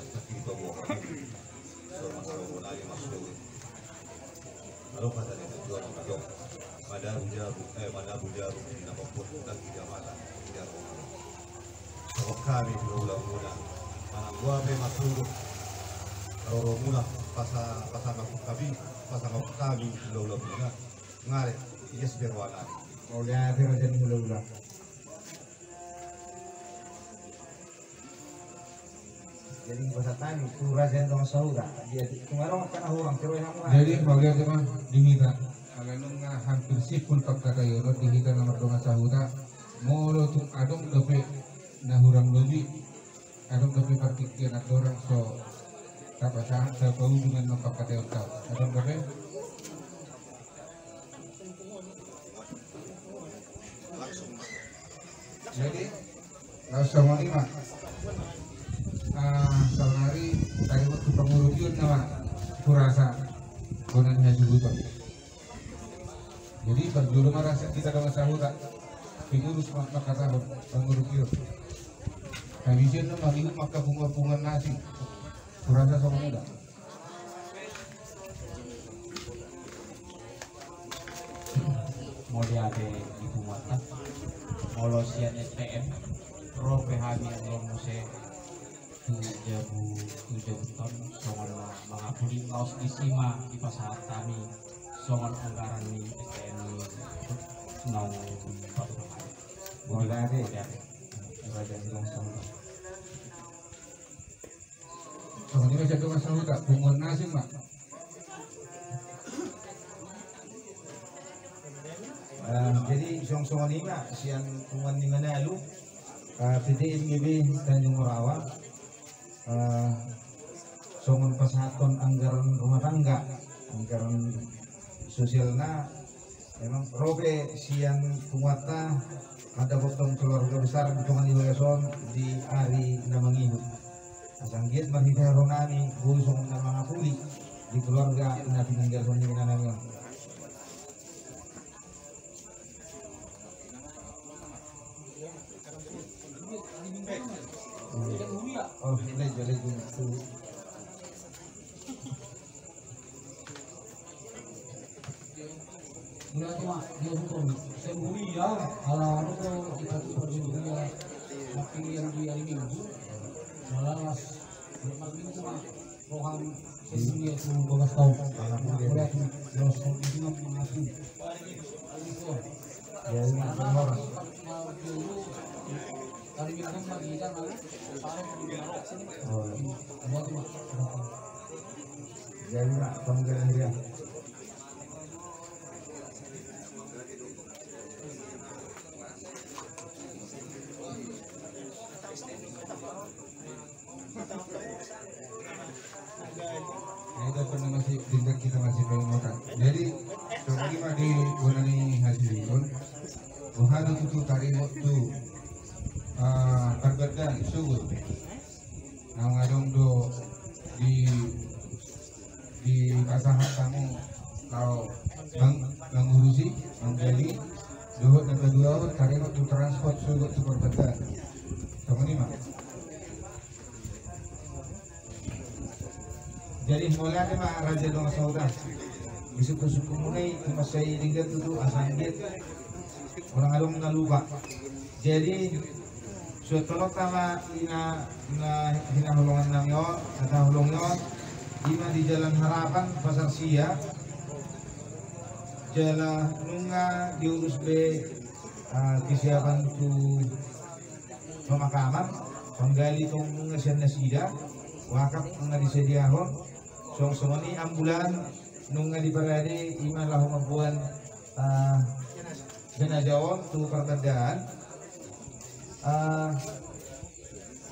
Simanullang. Adong hata ni natuatua na mandok, manabu-nabu, eh, manabu jarum di na mambuat lagi di amala, di amala. Songon hami hulahula muna, manang boha pe marsogot haroro muna, pasa-, pasangap hami, pasangap hami hulahula muna. Ngarep, ias pe roha nami. Mauliate raja ni hulahula. Jadi pasahat hami tu raja ni dongan sahuta. Dia tu marong kana hurang terus hamu. Jadi mauliate ma di hita. Ala nunga hampir simpul pangkataion on di hita na mardongan sahuta. Molo tung adong dope na hurang lobi, adong dope partingkian andorang so tapasahat, tapaujung annon pangkataion ta. Adong dope. Jadi laos songon i ma. Ah, saonari taringot tu pangurupion nama hurasa bona ni hasuhuton. Jadi parjolo ma rasa hita dongan sahuta pengurus ma-, mangkatahon pangurupion. Habis i annon mangihut ma angka punguan-punguan na asing. Hurasa songon i da. Mauliate di punguanta. Molo sian S T M ro pe hami annon muse tu jabu, tu jabu ton songon na mangapuli, laos disi ma dipasahat hami songon anggaran ni S T M naung dipasahat. Mauliate. Mauliate. Raja ni dongan sahuta. Songon i ma sian dongan sahuta, punguan na asing ma. Ah, jadi songon, songon i ma sian punguan ni Manalu. P T M G B Tanjung Morawa, eh, songon pasahathon anggaran rumah tangga, anggaran sosialna, memang ro pe sian punguanta mandapothon keluarga besar di tonga ni bagas on di ari na mangihut. Asa anggiat marhite rohanami boi songon na mangapuli di keluarga na tininggalhon ni inanami on. Jadi, songon i ma di bona ni hasuhuton. Boha do tutu taringot tu, ah, parbandaan sogot. Naung adong do di, dipasahat hamu laho mang-, mangurusi, manggali, dohot na paduahon taringot tu transport sogot tu parbandaan. Songon i ma. Jadi, mauliate ma raja dongan sahuta. Disungkun-sungkunmuna i tu mansai denggan tutu asa anggiat unang adong na lupa. Jadi, suan tolonta ma ina na hinaholongan nami on, na taholongi on, ima di Jalan Harapan, Pasar Sia, jala nunga diurus be, ah, kesiapan tu pemakaman, panggali tong nunga sian nasida, wakaf nunga disediahon, songon songon i ambulan nunga diparade ima laho mamboan, ah, jenazah on tu parbandaan. Ah,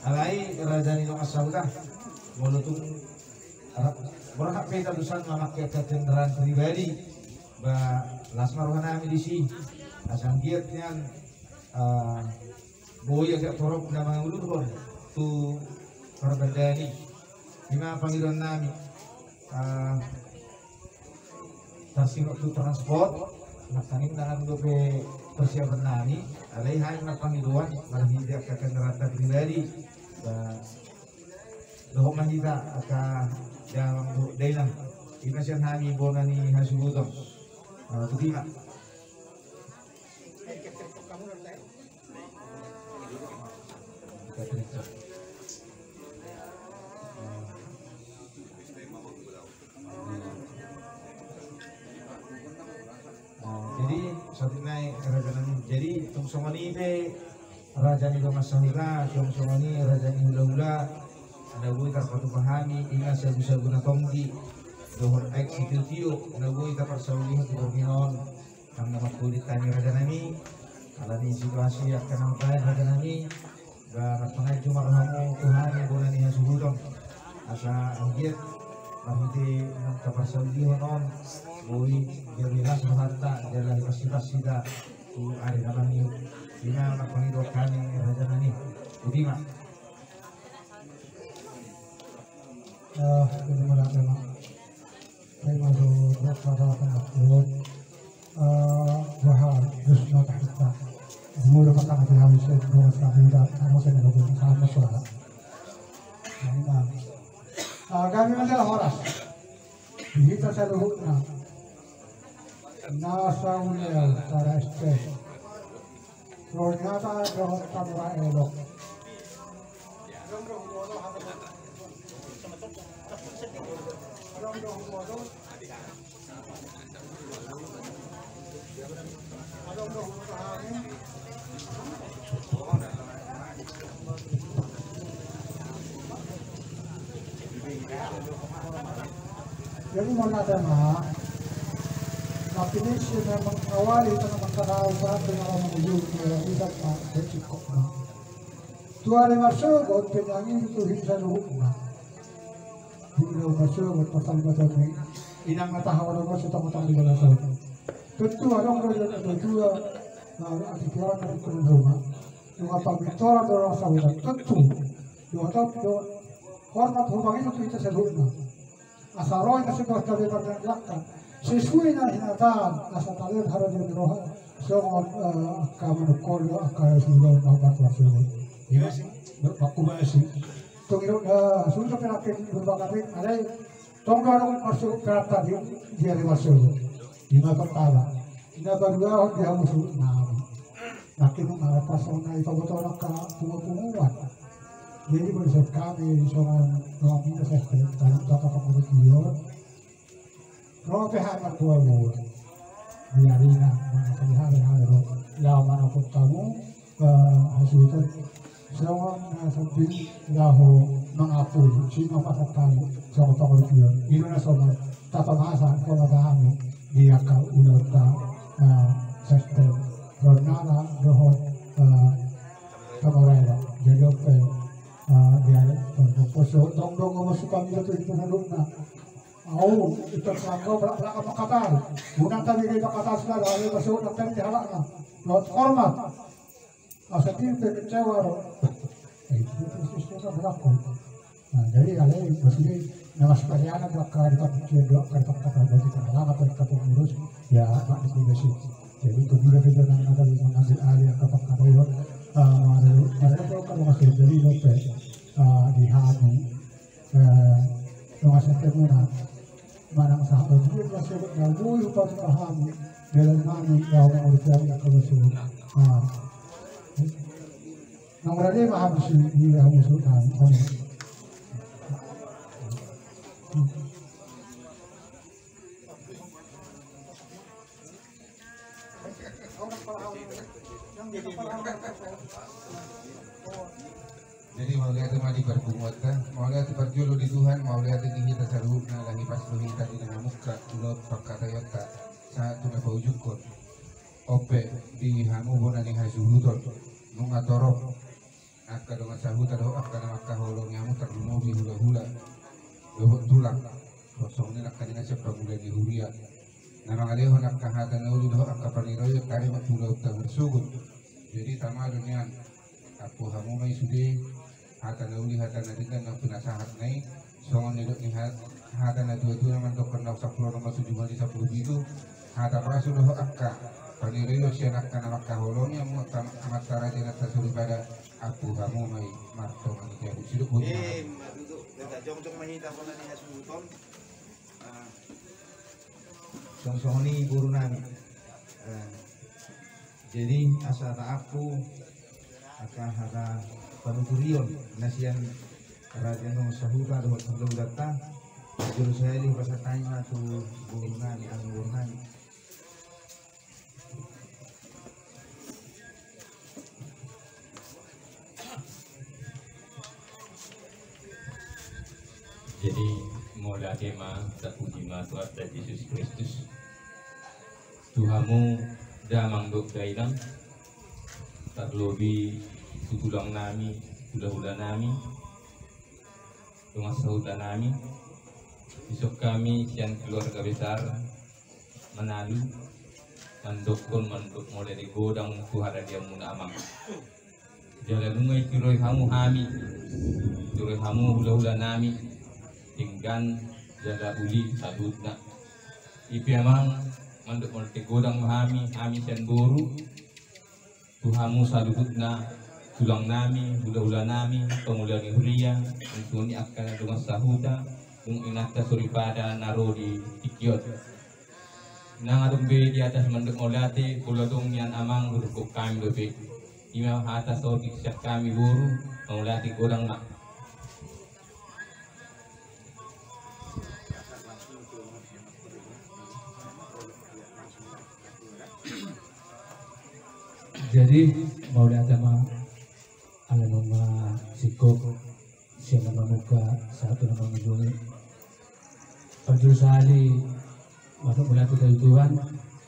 alai raja ni dongan sahuta, molo tung ra-, borhat pe talusan mamake kendaraan pribadi, ba las ma rohanami disi, asa anggiat nian, ah, boi agak torop na mangulurhon tu parbandaan i. Ima pangidoan nami, ah, tarsingok tu transport, nangkaning ndang adong dope persiapan nami, alai hami marpangidoan marhite angka kendaraanta pribadi, ba, dohot ma hita angka damang dohot dainang. Ima sian hami bona ni hasuhuton. Ah, tutu ima. Nah, jadi, saotik nai raja nami. Jadi, tung songon i pe raja ni dongan sahuta, tung songon i raja ni hulahula, na boi tarpatupa hami, ima sagusagu na tonggi, dohot aek sitiotio, na boi taparsaulihon di borngin on. Nang na mangkulit hami raja nami, ala ni situasi angka na mambaen raja nami, ba marpanganju ma rohamu tu hami bona ni hasuhuton. Asa anggiat marhite nang taparsaulihon on, boi gabe las rohanta, jala hipas-hipas hita tu ari na mangihut. Ima marpangidoan hami raja nami. Tutu ima. Ah, jadi mana tema? Tema do, do, do, do, do. Eh, boha, dos na tahita. Molo patang di hami se, dos na tahita, anu se, na dos na tahita. Jadi, nah. Ah, kami menjala horas. Di hita saluhutna. Nasa ulel, sada S P. Ternyata dohot tamura elok. Jadi, mauliate ma, tapi ini sih memang awali tengah masalah usaha dengan orang menuju ke tidak, Pak, saya cukup, Pak. Tu ari marsogot pe nang i tu hita saluhutna. Di ari marsogot pasal badan ni inang na tahaon on, marsogot tongtong di balasan. Tontu adong do na dua, na ati piaran na di kolom ruma. Nunga pamitoran do na sahutan tontu. Dua tahun do hormat hubang itu tu hita saluhutna. Asa ro hita sebuah tabe parjangkang sesuai na hinataan asa talehon haradeon ni roha. Songon, eh, angka manungkol do angka sudah mambuat marsogot. Ima sih, berpaku basi. Tong idok, eh, sudah perakin berbakat alai tong do adong marsogot perata di, di ari marsogot. Ima pertama. Ina baru ahon di hamu suhut nami. Nangkin mangalapas songon na ipaboto angka punguan-punguan. Jadi menurut kami songon nami na saya kali tak apa menurut dia. Rope hak marbuah-buah. Di arina mana kali hari-hari ro. Ya mana pun kamu, eh, hasuhuton. Songon na sambing laho mangapuli sima pasal tali songon pangurupion. Ino na songon tapamasa songon tahami di angka ulaonta, eh, Sester Ronana dohot, eh, Tamorela. Jadi ope, eh, dia poso tong dong ngomong suka mila tu itu sadutna. Au itu sangko belak-belak apa kata. Guna tadi dia kata sudah ada masuk daftar di halakna. Lewat format. Asa tinggal kecewa do. Eh, itu terus terus kita berlaku. Nah, jadi alai maksudnya nama sekalian ada kali pakai dua kali pakai kata berarti terhalang atau kata ngurus ya Pak di sini. Jadi kemudian kita nang ada mengambil alih apa kata itu. Ah, ada ada kalau kalau masih jadi lope, ah, di hati. Eh, nunga sangkep muna manang sahabat dia masuk na bui upati pahami dalam nami bahwa mau dicari akan masuk. Ah. Nang berani mah habis ini dia musuh dan. Jadi mauliate ma di parpunguanta, mauliate parjolo di Tuhan, mauliate di hita saluhutna, lahi pas do hita di na hamungka, ulaon pangkataionta, sahat tu na paujungkon. Ope, di hamu bona ni hasuhuton, nunga torop. Angka dongan sahuta dohot angka na mangkaholongi hamu tarlumobi hulahula dohot tulang. Songon i angka na sian pangula ni huria na mangalehon angka hata na uli dohot angka paniroion tarimat tu ulaonta marsogot. Jadi tama do nian, ampu hamu ma i sude hata na uli hata na denggan na pinasahatna i. Songon nidok ni ha-, hata na tua-tua na mandokkon na sampulu onom ma tujuh ma di sampulu pitu. Hata pasu dohot angka paniroion sian angka na mangkaholongi hamu angka amanta raja inanta soripada, ampu hamu ma i martonga ni jabu. Sidok boti. Eh, ma tutu, jongjong ma hita bona ni hasuhuton. Ah. Songon songon i boru nami. Eh. Jadi asa taampu angka hata panuturion na sian raja ni dongan sahuta dohot hulahulanta. Jolo sahali hupasahat hami ma tu boru nami, anak boru nami. Jadi mauliate ma, tapuji ma Tuhanta Jesus Kristus. Tu hamu damang dohot dainang, tarlobi tu tulang nami, hulahula nami, dongan sahuta nami, dison hami sian keluarga besar Manalu mandokkon mandok mauliate godang tu haradeon muna amang. Jala nunga dituroi hamu hami, dituroi hamu hulahula nami, denggan jala uli saluhutna. I pe amang, mandok mauliate godang ma hami, hami sian boru, tu hamu saluhutna, tulang nami, hulahula nami, pangula ni huria, songon i angka na dongan sahuta, nang inanta soripada na ro di tingki on. Nang adong be di atas mandok mauliate, molo adong nian amang, hudokkon hami dope. Ima hata saotik sian hami boru, mauliate godang ma. Jadi mauliate ma, ala nunga singkop sian na mamungka sahat tu na mangujungi. Parjolo sahali mandok mauliate tu Tuhan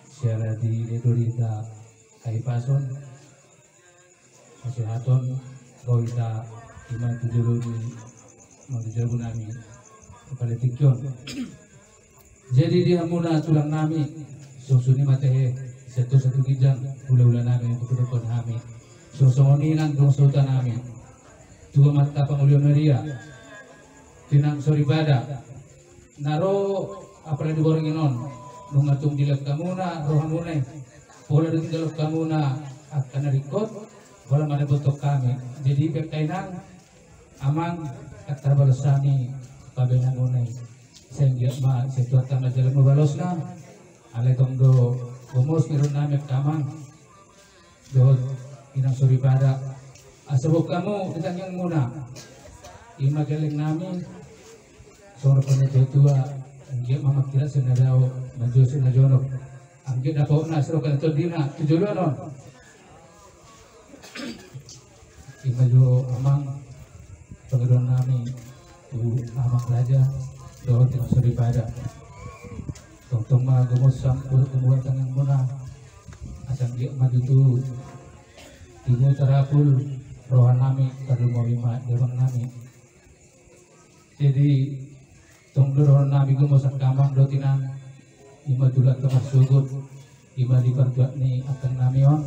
siala dilehon do di hita hahipason, hasehaton, Ro hita ima tu jolo ni marjabu nami apala tingki on. Jadi di hamuna tulang nami, songon i ma tahe, sahat tu ginjang hulahula nami, tu hudok hami. Songon i nang dongan sahuta nami, tu amanta Pangoli Maria, tu inang soripada, na ro apala di borngin on, nunga tung dilehon hamuna rohamuna i, pola do tinggalhon hamuna angka na ringkot, pola ma na boto hami. Jadi pe angka inang, amang, ndang tarbalos hami pambahenanmuna i. Sai anggiat ma sai Tuhanta ma jala mambalosna. Alai tong do gomos pe roha nami, amang dohot inang soripada, asa boan hamu di tangiangmuna. Ima gelleng nami, songon na nidok ni natuatua, anggiat ma mangkilap sian na dao, manjou sian na jonok. Anggiat dapotan sian roha ni tondina tu joloan on. Ima jo, amang, pangidoan nami tu amang raja dohot inang soripada. Tongtong ma gomos hamu, gomos tangiangmuna, asa anggiat ma tutu tibu tarapul roha nami, tarlumobi ma di abang nami. Jadi tong do roha nami gomos, angka amang dohot inang, ima tulang ta marsogot, ima di partuat ni angka nami on.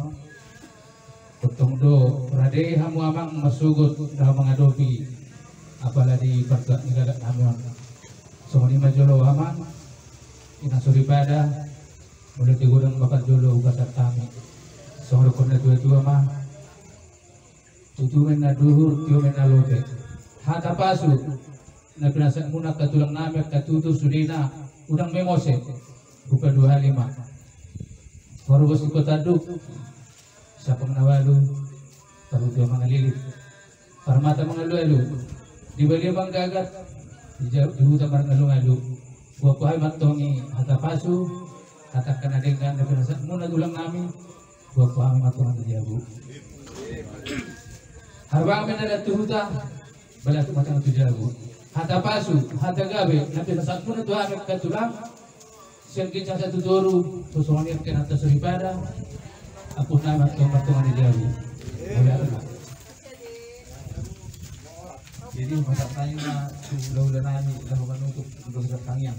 Tongtong do rade hamu, amang, marsogot dalam mangadopi apala di partuat ni halak nami on. Songon i ma jolo, amang, inang soripada, molo tung godang bahen jolo hupasahat hami, songon na nidok ni natuatua ma: Tutu ma inna duhur, tio ma inna lote. Hata pasu na pinasahatmuna angka tulang nami, angka tutur sudena, unang memose. Hupaduahali ma. Horbo singkop tanduk, sapang na ualu, parhutehon mangalilit, parmata mangalualu, di balian manggagat, di ja-, di huta marngalungalu. Boan hami ma antong i hata pasu, hata angka na denggan na pinasahatmuna tulang nami. Boan hami ma antong tu jabu. Harbang ma inna dalan tu huta, balatuk ma antong tu jabu. Hata pasu, hata gabe na pinasahatmuna tu hami angka tulang, sian ginjang sahat tu toru, songon i angka inanta soripada, ampuon hami ma antong martonga ni jabu. Mauliate ma. Jadi hupasahat hami ma tu hulahula nami laho manutup, tu hulahula tangiang.